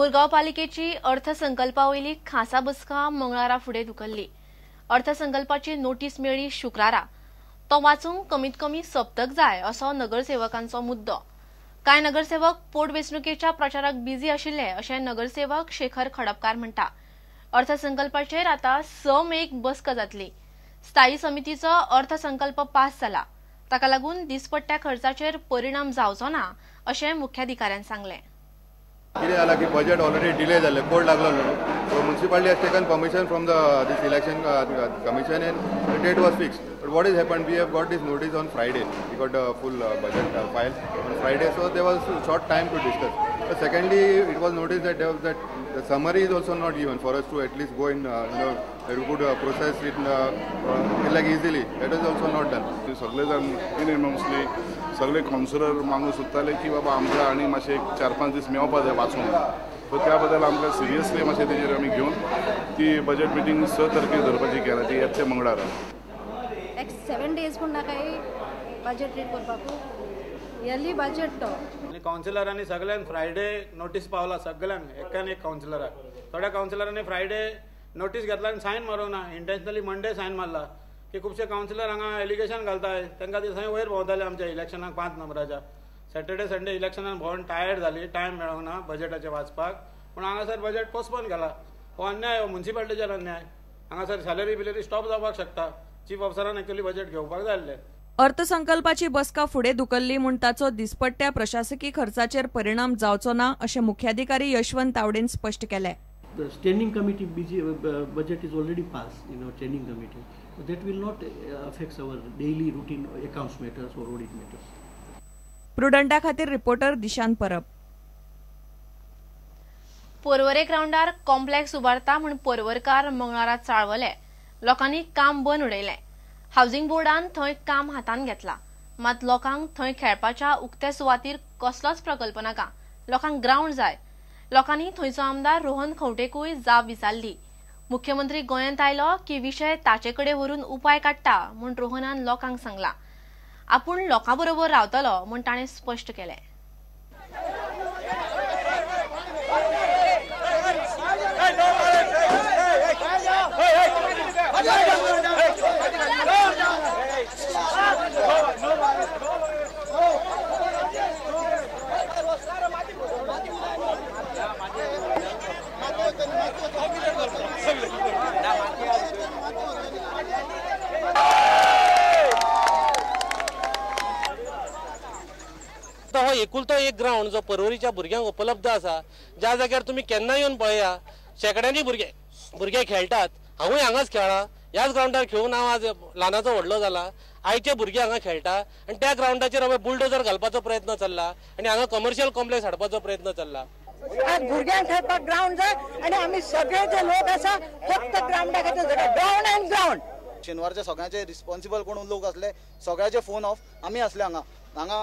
मुरगांव पालिकेची अर्थसंकल्पा वयली खासा बसका मंगळारा फुडें धुकल्ली. अर्थसंकल्पाची नोटीस मेळ्ळी शुक्रारा. तो वाचूंक कमीत कमी सप्तक जाय असो नगरसेवकांचो मुद्दो. कांय नगरसेवक पोटवेंचणुकेच्या प्रचाराक बिझी आशिल्ले अशें नगरसेवक शेखर खडपकार म्हणटा. अर्थसंकल्पाचेर आतां 6 मेक बसका जातली. स्थायी समितीचो अर्थसंकल्प पास जाला, ताका लागून दिसपट्ट्या खर्चाचेर परिणाम जावचो ना अशें मुख्याधिकाऱ्यान सांगलें. कितें जाला की बजेट ऑलरेडी डिले जाल्लें, कोड लागलो न्हू. So municipality has taken permission from the this election commission and the date was fixed. But what is happened, we have got this notice on Friday. We got the full budget file on Friday, so there was short time to discuss. But secondly, it was noticed that there was that the summary is also not given for us to at least go in, you know, we could process it like easily. That is also not done. सगळे जाण युनॅनिमसली सगळे councillor मागूंक सोदताले की बाबा आमकां आनी मातशे 4-5 दीस मेळपा जाय वाचूंक. सो त्या बद्दल आमकां सिरियसली मातशें तेजेर आमी घेवन ती बजेट मिटींग 6 तारखेर धरपाची केला, ती येतले मंगळारा. एक 7 डेज पूण नाकाय बजेट रीड करपाक, इयरली बजेट तो. आनी कावन्सिलरांनी सगळ्यांक फ्रायडे नोटीस पावला, सगळ्यांक एकान एक कावन्सिलराक. थोड्या कावन्सिलरांनी फ्रायडे नोटीस घेतला आनी सायन मारूंक ना, इंटेन्शनली मंडे सायन मारला. की खुबशे कावन्सिलर हांगा एलिगेशन घालताय, तांकां दिसांनी वयर भोंवताले आमच्या इलेक्शनाक 5 नंबराच्या. सॅटर्डे संडे इलेक्शनान भोंवन टायर्ड जाली, टायम मेळोंक ना बजेटाचें वाचपाक. पूण हांगासर बजेट पोस्टपोन केला. हो अन्याय, हो मुन्सिपालिटीचेर अन्याय. हांगासर सॅलरी बिलरी स्टॉप जावपाक शकता. चीफ ऑफिसरान एक्चुअली बजेट घेवपाक जाय आसलें. अर्थसंकल्पाची बसका फुडें धुकल्ली म्हूण ताचो दिसपट्ट्या प्रशासकी खर्चाचेर परिणाम जावचो ना अशें मुख्याधिकारी यशवंत तावडेन स्पश्ट केलें. The standing committee budget is already passed in our standing committee. So that will not affect our daily routine accounts matters or audit matters. प्रुडंटा खातीर रिपोर्टर दिशांत परब. पोरवरे ग्रावंडार कॉम्प्लेक्स उबारता म्हूण पोरवरकार मंगळारा चाळवले. लोकांनी काम बंद उडयलें. हावसिंग बोर्डान थंय काम हातान घेतला, मात लोकांक थंय खेळपाच्या उक्त्या सुवातीर कसलोच प्रकल्प नाका. लोकांक ग्रावंड जाय. लोकांनी थंयचो आमदार रोहन खंवटेकूय जाप विचारली. मुख्यमंत्री गोंयांत आयलो की विशय ताचे कडेन व्हरून उपाय काडटा म्हूण रोहनान लोकांक सांगला. आपूण लोकां बरोबर रावतलो म्हूण ताणें स्पश्ट केलें. हो एकुलतो एक ग्रावंड जो पर्वरीच्या भुरग्यांक उपलब्ध आसा, ज्या जाग्यार तुमी केन्ना येवन पळया, शेंकड्यांनी भुरगे खेळटात. हांवूय हांगाच खेळ्ळां, ह्याच ग्रावंडार खेळून हांव आज ल्हानाचो व्हडलो जाला. आयचे भुरगे हांगा खेळटा आनी त्या ग्रावंडाचेर हांवें बुलडोजर घालपाचो प्रयत्न चल्ला आनी हांगा कमर्शियल कॉम्प्लेक्स हाडपाचो प्रयत्न चल्ला. आज भुरग्यांक खेळपाक ग्रावंड जाय आनी आमी सगळे जे लोक आसा फक्त ग्रावंडा खातीर ग्रावंड अँड ग्रावंड. शेनवारचे सगळ्यांचे रिस्पॉन्सिबल कोण लोक आसले, सगळ्याचे फोन ऑफ. आमी आसले हांगा, हांगा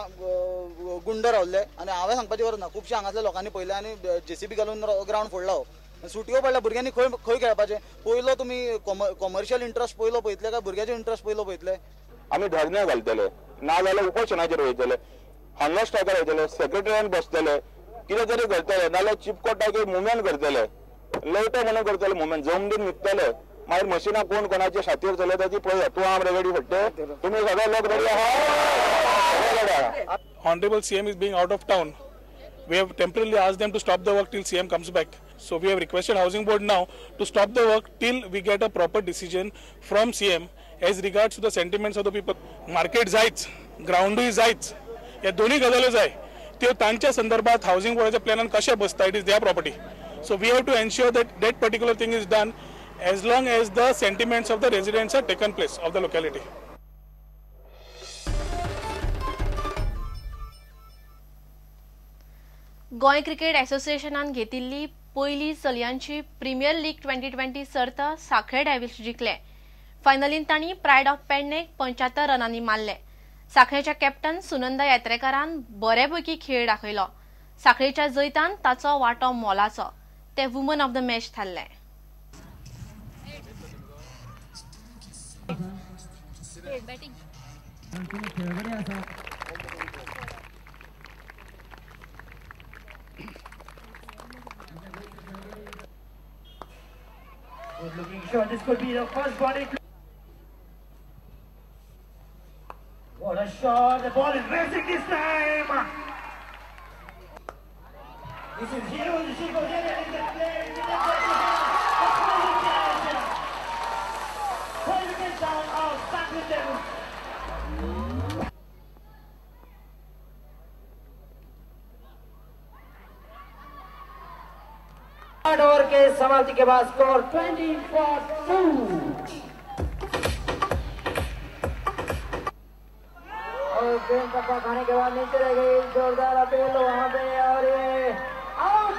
गुंड रावले आनी हांवें सांगपाची गरज ना, खुबशे हांगासले लोकांनी पळयले आनी जेसीबी घालून ग्रावंड फोडला. हो सुटयो पडल्या, भुरग्यांनी खंय खंय खेळपाचें? पयलो तुमी कॉमर्शियल इंट्रस्ट पयलो पळयतले काय भुरग्याचे इंट्रस्ट पयलो पळयतले? आमी धरणे घालतले, ना जाल्यार उपोशणाचेर वयतले, हंगर स्ट्रायकार वयतले, सेक्रेटरीन बसतले, कितें तरी करतले, नाजाल्यार चिपकोटाचेर मुवमेंट करतले, लवटो म्हणून करतले मुवमेंट, जमनीन न्हिदतले. मागीर मशिनां कोण कोणाच्या छातयेर चलयता ती पळया. तूं हांव रेडी फट्टे, तुमी सगळे लोक रेडी आहा. Honorable CM is being out of town. We have temporarily asked them to stop the work till CM comes back. So we have requested Housing Board now to stop the work till we get a proper decision from CM as regards to the sentiments of the people. Market जायच, ग्रावंडूय जायच, ह्या दोन्ही गजाल्यो जाय. त्यो तांच्या संदर्भात housing बोर्डाच्या प्लॅनान कशें बसता, it is their property. So we have to ensure that that particular thing is done as long as the sentiments of the residents are taken place of the locality. Goa cricket असोसिएशनान घेतिल्ली पयली चलयांची premier league 2020 सर्त साखळे devil's जिखले. फायनलींत तांणी pride of पेडणेक 75 रनांनी मारले. साखळेच्या captain Sunanda यात्रेकारान बरेपैकी खेळ दाखयलो. साखळेच्या जैतान ताचो वांटो मोलाचो. ते woman of the match थारले. Sure, this could be the first ball. What a shot! The ball is racing this time. This is huge. She goes in and the play. A crazy catch. 4 wickets down of Sanklin Devils. Third over K समाप्ति K बाद score 20-2। और गेंद टप्पा खाने K बाद नीचे रह गई, जोरदार appeal वहां पे और ये आउट।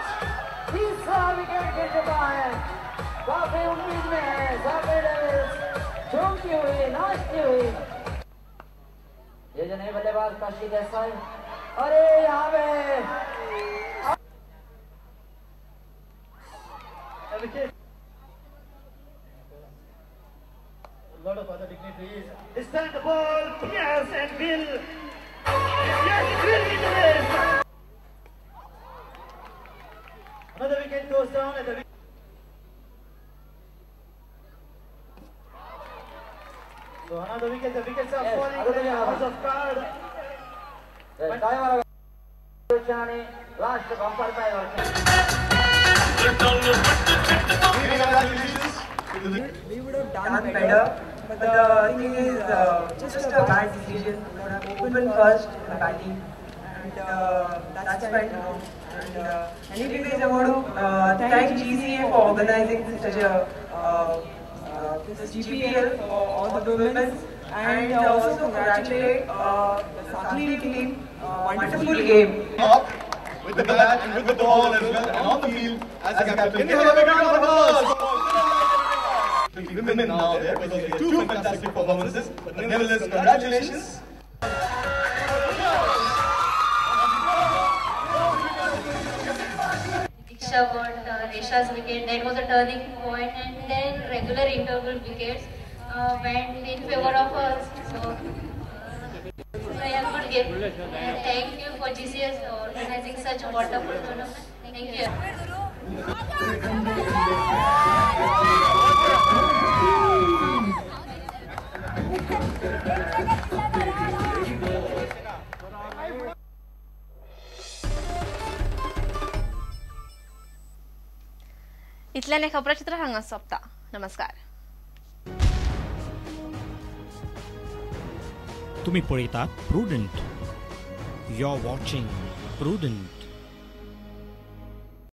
तीसरा विकेट गिर चुका है। काफी उम्मीद में है साकरी डेविल्स, झूमती हुई नाचती हुई। ये जो नए बल्लेबाज काशी देसाई, अरे यहाँ pay A lot of other dignitaries. This time the ball, yes, and will. Yes, it will be the race. Another wicket goes down at the. So another wicket, the wickets are falling. House of card. Last bumper by. We would have done better, but the thing is, just a bad decision. We would have opened first the batting, and that's went wrong. And anyways, I want to thank GCA for organizing such a this GPL for all the women, and also congratulate the Sanklin team. Wonderful game. Up with the bat and with the ball as well, and on the field as a captain. Can you have a big round of applause? The women now there because of two fantastic performances, but nevertheless, congratulations. Diksha got Resha's wicket. That was a turning point, and then regular interval wickets went in favor of us. So, yeah, good game. And thank you for GCS organizing such a wonderful tournament. Thank you. इतल्याने खबराचित्र हांगा सोंपता. नमस्कार. तुम्ही पळयतात Prudent. You are watching Prudent.